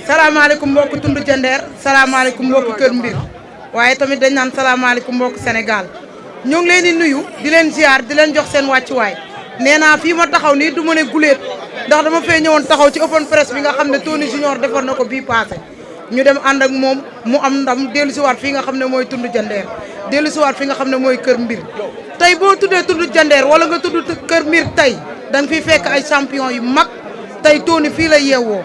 salaamaaleykum mbokk tund jandeer salaamaaleykum mbokk kër mbir waaye tamit dañ naan salaamaaleykum mbokk Sénégal ñoo ngi leen di nuyu di leen ziar di leen jox seen wàccuwaay nee naa fii ma taxaw nii du ma ne guléet ndax dama fee ñëwoon taxaw ci open press bi nga xam ne Tony Junior defoon na ko bii passé ñu dem ànd ak moom mu am ndam dellu siwaat fii nga xam ne mooy tund jandeer dellu siwaat fi nga xam ne mooy kër mbir tey boo tuddee tund jandeer wala nga tudd kër mbir tey da nga fiy fekk ay champion yu mag tey Tony fii la yeewoo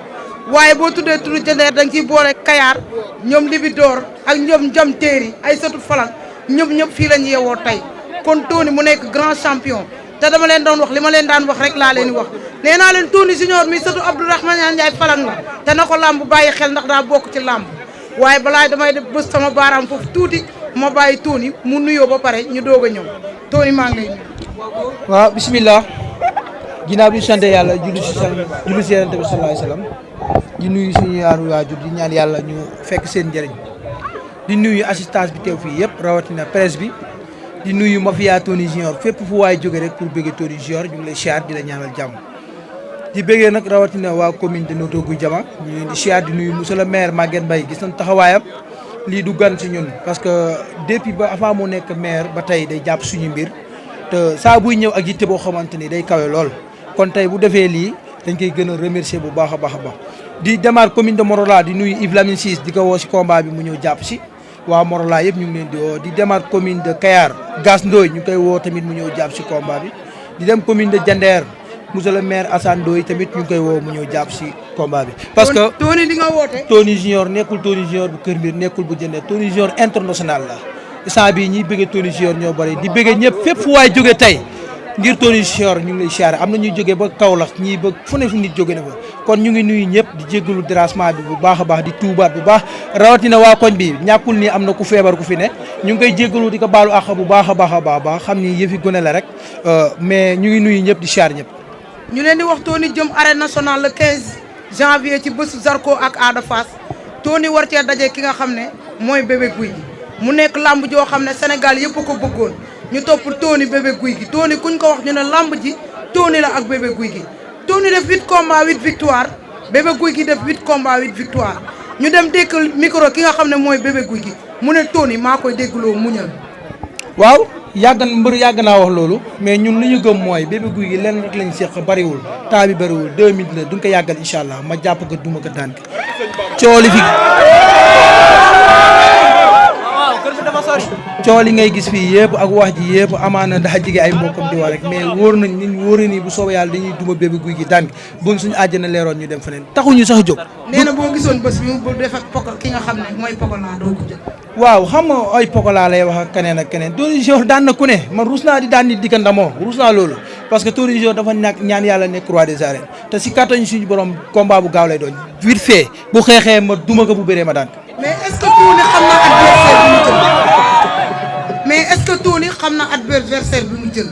waaye boo tuddee tund jandeer da nga ciy boole Kayaar ñoom Libidoor ak ñoom Jam Téeri ay sëtu Falang ñëpp fii lañ yeewoo tey kon Tony mu nekk grand champion te dama leen doon wax li ma leen daan wax rek laa leen di wax nee naa leen Tony Junior mi sëtu Abdourahmane Ndiaye Falang la te na ko làmb bàyyi xel ndax daa bokk ci làmb waaye balaa damay def bës sama baaraam foofu tuuti ma bàyyi Tony mu nuyoo ba pare ñu doog a ñëw Tony maa ngi lay nuyu. waaw bisimilah ginnaaw bi ñu sant yàlla julli si Yonent bi sallallahu alayhi wasallam di nuyu suñu yaaru waajur di ñaan yàlla ñu fekk seen njëriñ di nuyu assistance bi teew fii yëpp rawatina presse bi di nuyu mafia Tony Junior fépp fu waay jóge rek pour bëggee Tony Junior ñu ngi lay siyaar di la ñaanal jàmm di bëggee nag rawatina waa commune de Notto Gouye Diama ñu leen di siyaar di nuyu monsieur le maire Maguette Mbaye gis nañ taxawaayam lii du gan si ñun parce que depuis ba avant mu nekk maire ba tey day jàpp suñu mbir te saa buy ñëw ak yitte boo xamante ni day kawe lool kon tey bu defee lii dañ koy gën a remercier bu baax a baax a baax di démarre commune de Morola di nuyu Yves Lamine Ciss di ko woo si combat bi mu ñëw jàpp si waa Morola yëpp ñu ngi leen di woo di démarre commune de Kayar Gas Ndoye ñu koy woo tamit mu ñëw jàpp si combat bi di dem commune de Diender monsieur le maire Assane Ndoye tamit ñu ngi koy woo mu ñëw jàpp si combat bi. parce que Tony di nga woote. Tony Junior nekkul Tony Junior bu Kër Mbir nekkul bu Diender Tony Junior international la instant bii ñiy bëggee Tony Junior ñoo bëri di bëggee ñëpp fépp fu waay jóge tey ngir Tony Junior ñu ngi lay siyaare am na ñuy jógee ba Kaolack ñii ba fu ne fu nit jóge na fa kon ñu ngi nuyu ñëpp di jéggalu dérangement bi bu baax a baax di tuubaat bu baax rawatina waa koñ bi ñàkkul ni am na ku feebar ku fi ne ñu ngi koy jéggalu di ko baalu àq bu baax a baax a baax xam ni yëfi gone la rek mais ñu ngi nuyu ñëpp di siyaare ñëpp. ñu leen di wax Tony jëm arène nationale le 15 janvier ci bésu Zarko ak Ada Fass Tony war cee daje ki nga xam ne mooy Bébé Gouy Gui mu nekk làmb joo xam ne Sénégal yëpp ko bëggoon ñu topp Tony Bébé Gouy Gui Tony kuñ ko wax ñu ne làmb ji Tony la ak Bébé Gouy Gui Tony def 8 combats 8 victoire Bébé Gouy Gui def 8 combats 8 victoire ñu dem dégg micro ki nga xam ne mooy Bébé Gouy Gui mu ne Tony maa koy déggloo muñal. waaw mbër yàgg naa wax loolu mais ñun li ñu gëm mooy Bébé Gouy Gui lenn rek lañ seq bariwul temps bi bariwul 2 minutes la duñ ko yàggal incha allah ma jàpp ko duma ko daan cooli fi cool yi ngay gis fii yëpp ak wax ji yëpp amaana daa jege ay mbokkam di wax rek mais wóor nañ ni wóor na ni bu soobee yàlla dañuy duma Bébé Gouy Gui daan buñ suñu àjjana leeroon ñu dem feneen taxuñu sax jóg. nee na boo gisoon bés bi mu def ak poko ki nga xam ne mooy Pokola doo ko jël. waaw xam nga ay Pokola lay wax ak keneen ak keneen Tony Junior daan na ku ne man ruus naa di daan nit di ko ndamoo ruus naa loolu parce que Tony Junior dafa ñaan yàlla nekk roi des arènes te si kattan suñu borom combat bu gaaw lay doon vite fait bu xeexee ma duma ko bu bëree ma daan. mais est-ce que Tony xam na adversaire bi mu jël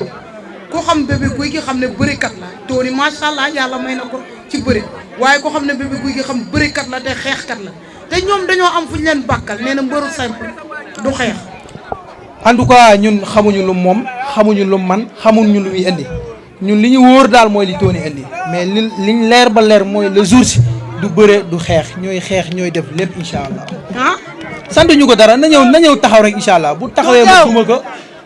ku xam Bébé Gouy Gui xam ne bërikat la Tony macha allah yàlla may na ko ci bëri waaye ku xam ne Bébé Gouy Gui xam bërikat la te xeexkat la te ñoom dañoo am fu ñu leen bàkkal nee na mbëru simple du xeex. en tout cas ñun xamuñu lu moom xamuñu lu man xamuñu lu muy indi ñun li ñu wóor daal mooy li Tony indi mais liñ leer ba leer mooy le jour si du bëre du xeex ñooy def lépp incha allah. ah. sant ñu ko dara na ñëw taxaw rek incha allah bu taxawee ma duma ko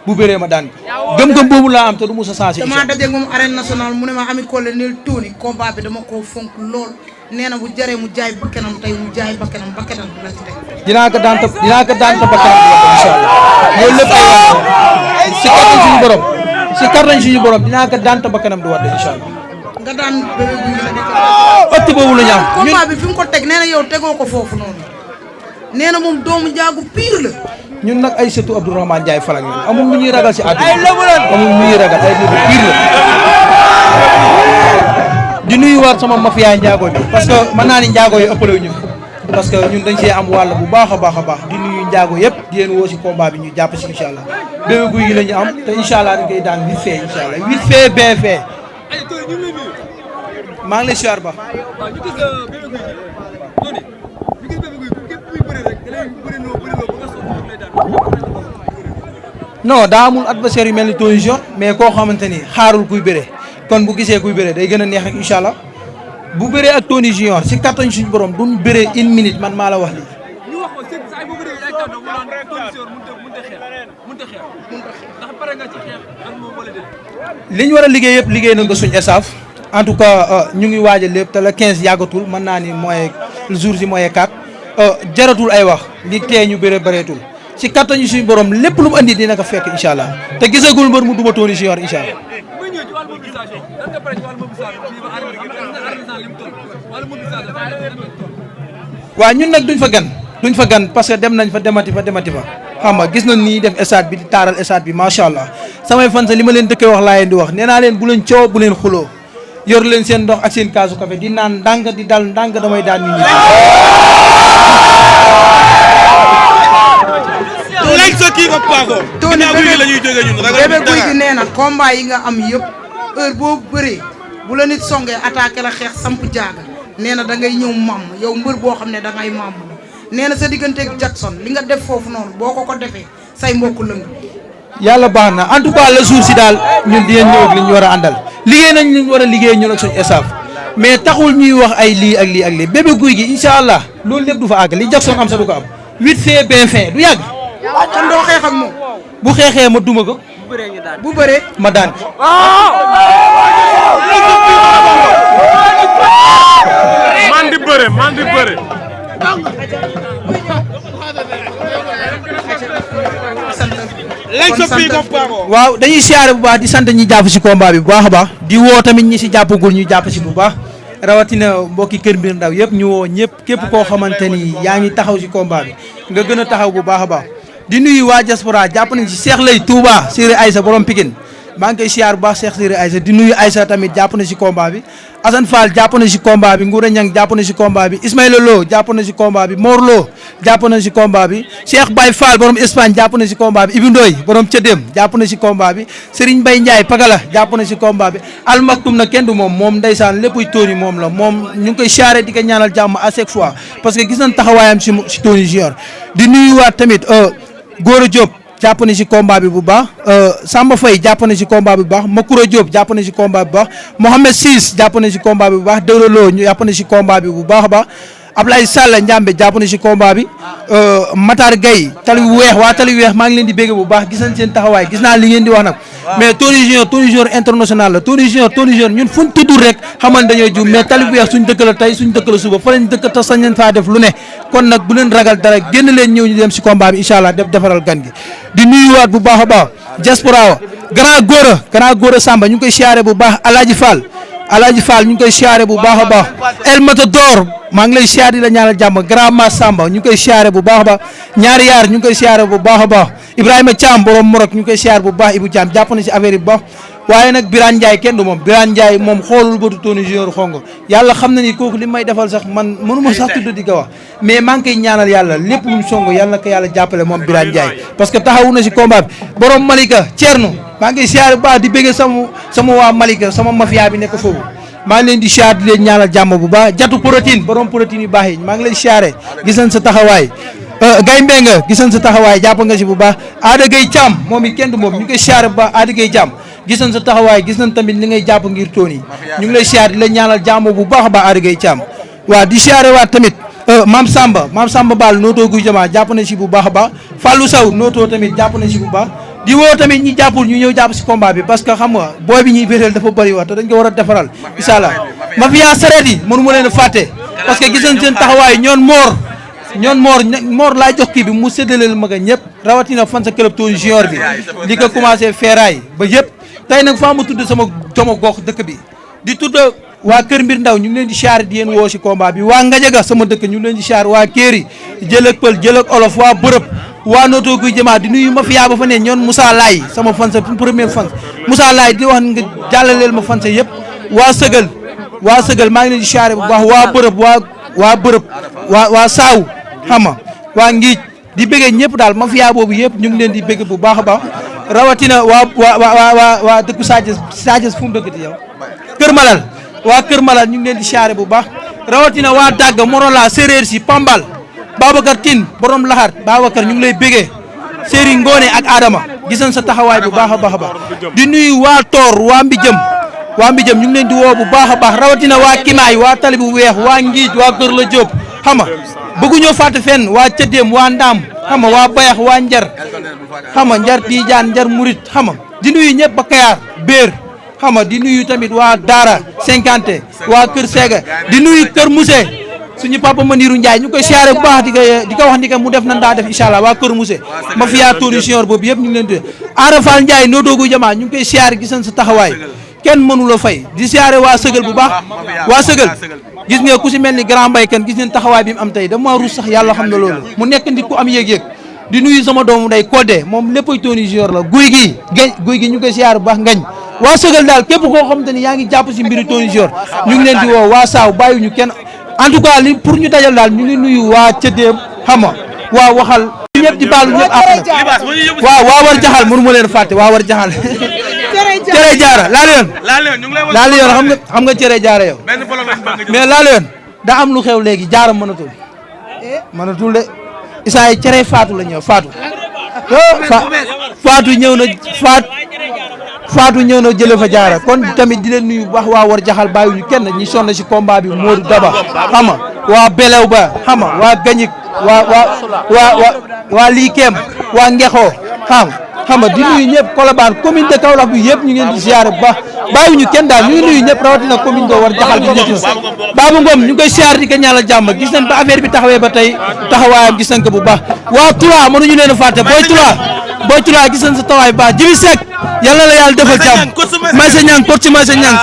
bu bëree ma daan ko gëm-gëm boobu laa am te du mu sa sensé. damaa dajeeg moom arène nationale mu ne ma Ami Collé neel Tony combat bi dama koo fonk lool nee na bu jaree mu jaay bakkanam tey mu jaay bakkanam du la ci teg. dinaa ko daan ta bakkanam du la incha allah loolu lépp ay wax si kattan suñu borom dinaa ko daan ta bakkanam du war incha allah. nga daan Bébé Gouy Gui la nekk. ëtt boobu la ñu am. combat bi fi mu ko teg nee na yow tegoo ko foofu noonu. nee na moom doomu njaagu pire la. ñun nag ay sëtu Abdourahmane Ndiaye Falang la amul lu ñuy ragal si àdduna amul lu ñuy ragal ay nit pire la. di nuyuwaat sama mafia njaago bi parce que mën naa ni njaago yi ëppale wu ñu parce que ñun dañ see am wàll bu baax a baax di nuyu njaago yëpp di leen woo si combat bi ñu jàpp si incha allah Bébé Gouy Gui la ñu am te incha allah dañ koy daan vite fait incha allah vite fait bien fait. maa ngi lay siyaar ba. non daa amul adversaire yu mel ni Tony Junior mais koo xamante ni xaarul kuy bëre kon bu gisee kuy bëre day gën a neex rek incha allah bu bëree ak Tony Junior si kattan suñu borom duñ bëree 1 minute man maa la wax lii. ñu wax ko sëñ saa yi boo bëree ay kàddu mu naan Tony Junior mënut a xeex ndax pare nga ci xeex ak moom wala déet. li ñu war a liggéey yëpp liggéey nañ ko suñu staff en tout cas ñu ngi waajal lépp te la 15 yàggatul mën naa ni mooy le jour si mooy 4 jaratul ay wax li tee ñu bëree bëreetul si kattan ñu suñu borom lépp lu mu andi dina ko fekk incha allah te gisagul mbër mu duma Tony Junior incha allah. muy ñëw ci wàllu mobilisation lan nga pare ci wàllu mobilisation fii ba artisan li mu toll wàllu mobilisation waaw ñun nag duñ fa gan parce que dem nañ fa demati fa xam nga gis nañ nii def stade bi di taaral stade bi macha allah samay fan sa li ma leen dëkkee wax laa leen di wax nee naa leen bu leen coow bu leen xuloo yor leen seen ndox ak seen kaasu café di naan ndànk di dal ndànk damay daan nit ñi. léegi sa kii nga paako. Tony Bébé la ñuy jógee ñun Bébé Gouy Gui nee na combat yi nga am yëpp heure boo bëree bu la nit songee attaqué la xeex samp jaaga nee na da ngay ñëw mamm yow mbër boo xam ne da ngay mamm nee na sa digganteeg Jackson li nga def foofu noonu boo ko defee say mbokk lëng. yàlla baax na en tout cas le jour si daal ñun dinañ ñëw ak li ñu war a àndal liggéey nañ li ñu war a liggéey ñun ak suñu staff mais taxul ñuy wax ay lii ak lii ak lii Bébé Gouy Gui incha allah loolu lépp du fa àgg li Jackson am sa du ko am 8 fait bien fait du yàgg. kon doo xeex ak moom. bu xeexee ma duma ko. bu bëree ma daan. man di bëre. waaw dañuy siyaare bu baax di sant ñi jàpp si combat bi bu baax a baax di woo tamit ñi si jàppagul ñu jàpp si bu baax rawatina mbokki Kër Mbir Ndaw yëpp ñu woo ñëpp képp koo xamante ni yaa ngi taxaw si combat bi nga gën a taxaw bu baax a baax di nuyu waa diaspora jàpp nañ si Cheikh Lay Touba Siri Aïssa borom Pikine maa ngi koy siyaar bu baax Cheikh Siri Aïssa di nuyu Aïssa tamit jàpp na si combat bi Assane Fall jàpp na si combat bi Ngoura Niang jàpp na si combat bi Ismaïla Lo jàpp na si combat bi Mor Lo jàpp na si combat bi Cheikh Baye Fall borom Espagne jàpp na si combat bi Ibou Ndoye borom Cëdem jàpp na si combat bi Serigne Mbaye Ndiaye Pagala jàpp na si combat bi Al Maktoum na kenn du moom ndeysaan léppuy Tony moom la moom ñu ngi koy siyaare di ko ñaanal jàmm à chaque fois parce que gis nañ taxawaayam si Tony Junior di nuyuwaat tamit Gora Diop jàpp na si combat bi bu baax Samba Faye jàpp na si combat bi bu baax Makura Diop jàpp na si combat bi bu baax Mohamed Sis jàpp na si combat bi bu baax Dewlo Lo ñu jàpp na si combat bi bu baax a baax Ablaye Sall Njambe jàpp na si combat bi Matar Gueye tali weex waa tali weex maa ngi leen di bégg bu baax gis nañ seen taxawaay gis naa li ngeen di wax nag mais Tony Junior international la Tony Junior ñun fuñ tudd rek xamal dañoo jum mais tali weex suñ dëkk la tey suñ dëkk la suba fa lañ dëkk te sañ leen faa def lu ne kon nag bu leen ragal dara génn leen ñëw ñu dem si combat bi incha allah defaral gan gi di nuyuwaat bu baax a baax diaspora wa grand Gora Samba ñu ngi koy siyaare bu baax Alaaji Fall ñu ngi koy siyaare bu baax a baax El Matador maa ngi lay siyaare di la ñaanal jàmm grand Ma Samba ñu ngi koy siyaare bu baax a baax ñaari yaar ñu ngi koy siyaare bu baax a baax Ibrahima Thiam borom Morok ñu ngi koy siyaare bu baax Ibou Thiam jàpp na si affaire yi bu baax waaye nag Birane Ndiaye kenn du moom Birane Ndiaye moom xoolul bëtu Tony Junior xongo yàlla xam na ni kooku li may defal sax man mënuma sax tudd di ko wax mais maa ngi koy ñaanal yàlla lépp lu mu songo yàlla na ko yàlla jàppale moom Birane Ndiaye parce que taxawu na si combat bi borom Malika Thierno maa ngi koy siyaare bu baax di bëgg sama waa Malika sama mafia bi nekk foofu maa ngi leen di siyaare di leen ñaanal jàmm bu baax jatu protéine borom protéine yu baax yi maa ngi lay siyaare gis nañ sa taxawaay Gaye Mbengue gis nañ sa taxawaay jàpp nga si bu baax Ada Gueye Thiam moom it kenn du moom ñu koy siyaare bu baax Ada Gueye Thiam gis nañ sa taxawaay gis nañ tamit li ngay jàpp ngir Tony ñu ngi lay siyaare di la ñaanal jàmm bu baax a baax Ada Gueye Thiam waaw di siyaare waat tamit Mame Samba Ball nootoo guy jamaa jàpp na si bu baax a baax Fallou Sow nootoo tamit jàpp na si bu baax di woo tamit ñi jàppul ñu ñëw jàpp si combat bi parce que xam nga booy bi ñuy béreel dafa bëri wax te dañ ko war a defaral incha allah mafia sareet yi mënu ma leen a fàtte parce que gis nañ seen taxawaay ñoon moor laa jox kii bi mu séddaleel ma nga ñëpp rawatina fan sa club Tony Junior bi li ko commencé feeraay ba yëpp tey nag faa ma tudd sama gox dëkk bi di tudd waa Kër Mbir Ndaw ñu ngi leen di siyaare di yéen woo si combat bi waa Ngajaga sama dëkk ñu ngi leen di siyaare waa Kéeri jël ak pël jël ak olof waa bërëb waa nootoo guy jëmaa di nuyu mafia ba fa ne ñoon Moussa Laye sama fan sa première fan Moussa Laye di wax nga jàllaleel ma fan sa yëpp waa sëgal maa ngi leen di siyaare bu baax waa bërëb waa saaw xam nga waa ngiij di bëggee ñëpp daal mafia boobu yëpp ñu ngi leen di bëgg bu baax a baax rawatina waa dëkku Sadio fu mu dëkk di yow Kër Malal ñu ngi leen di siyaare bu baax rawatina waa Dagga Morola séeréer si Pambal Babacar Tine borom laxaat Babacar ñu ngi lay bégee Serigne Ngone ak Adama gis nañ sa taxawaay bu baax a baax a baax di nuyu waa Toor waa Mbijëm waa Mbijëm ñu ngi leen di woo bu baax a baax rawatina waa Kimaay waa Tali bu Weex waa Ngiij waa Kër la Diop xam nga bëgguñoo fàtte fenn waa Cëddeem waa Ndaam xam nga waa Bayax waa Njar xam nga Njar Tiijaan Njar Murit xam nga di nuyu ñëpp ba Kayaar Béer xam nga di nuyu tamit waa Daara 50 waa Kër Sega di nuyu Kër Mousse suñu papa Maniru Ndiaye ñu koy siyaare bu baax di ko wax ni que mu def nan daa def incha allah waa Kër Mousse ma fiyaa Tony Signor boobu yëpp ñu ngi leen di Ara Fall Ndiaye noo doogu jamaa ñu ngi koy siyaare gis nañ sa taxawaay kenn mënu la fay di siyaare waa Sëgal bu baax waa Sëgal gis nga ku si mel ni grand mbay kenn gis ngeen taxawaay bi mu am tey dama ruus sax yàlla xam na loolu mu nekk nit ku am yëg-yëg di nuyu sama doomu nday Codé moom léppay Tony Junior la guy gi ñu ngi koy siyaare bu baax ngañ waa Sëgal daal képp koo xamante ni yaa ngi jàpp si mbiri Tony Junior ñu ngi leen di woo waa Saaw bàyyiwuñu kenn en tout cas li pour ñu dajal daal ñu ngi nuyu waa Cëddeem xam nga waa waxal ñëpp di baalu ñëpp àq na waaw waa war jaxal mënu ma leen fàtte waa war jaxal cere jaara laal yoon xam nga cere jaara yow mais laal yoon daa am lu xew léegi jaara mënatul de isaa yi cere faatu la ñëw faatu ñëw na faatu ñëw na jële fa jaara kon tamit di leen nuyu bu baax waa war jaxal bàyyiwuñu kenn ñi sonn si combat bi Modou Daba xam nga waa Belew ba xam nga waa Gañik waa Likem waa Ngexoo xam nga di nuyu ñëpp Colobane commune de Kaolack bi yëpp ñu ngi leen di siyaare bu baax bàyyiwuñu kenn daal ñu ngi nuyu ñëpp rawatina commune de war jaxal bi ñu Babou Ngom ñu ngi koy siyaare di ko ñaanal jàmm gis nañ ba affaire bi taxawee ba tey taxawaayam gis nañ ko bu baax waa Tula mënuñu leen a fàtte Boy Tula gis nañ sa tawaay bu baax Jibi Seck yàlla la yàlla defal jàmm may sa ñaan coach may sa ñaan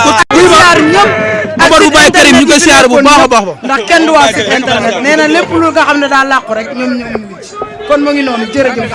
Amadou Baye Karim ñu koy siyaare bu baax a baax ba ndax kenn du waa site internet nee na lépp lu nga xam ne daa làqu rek ñoom ñu ngi ci kon mu ngi noonu jërëjëf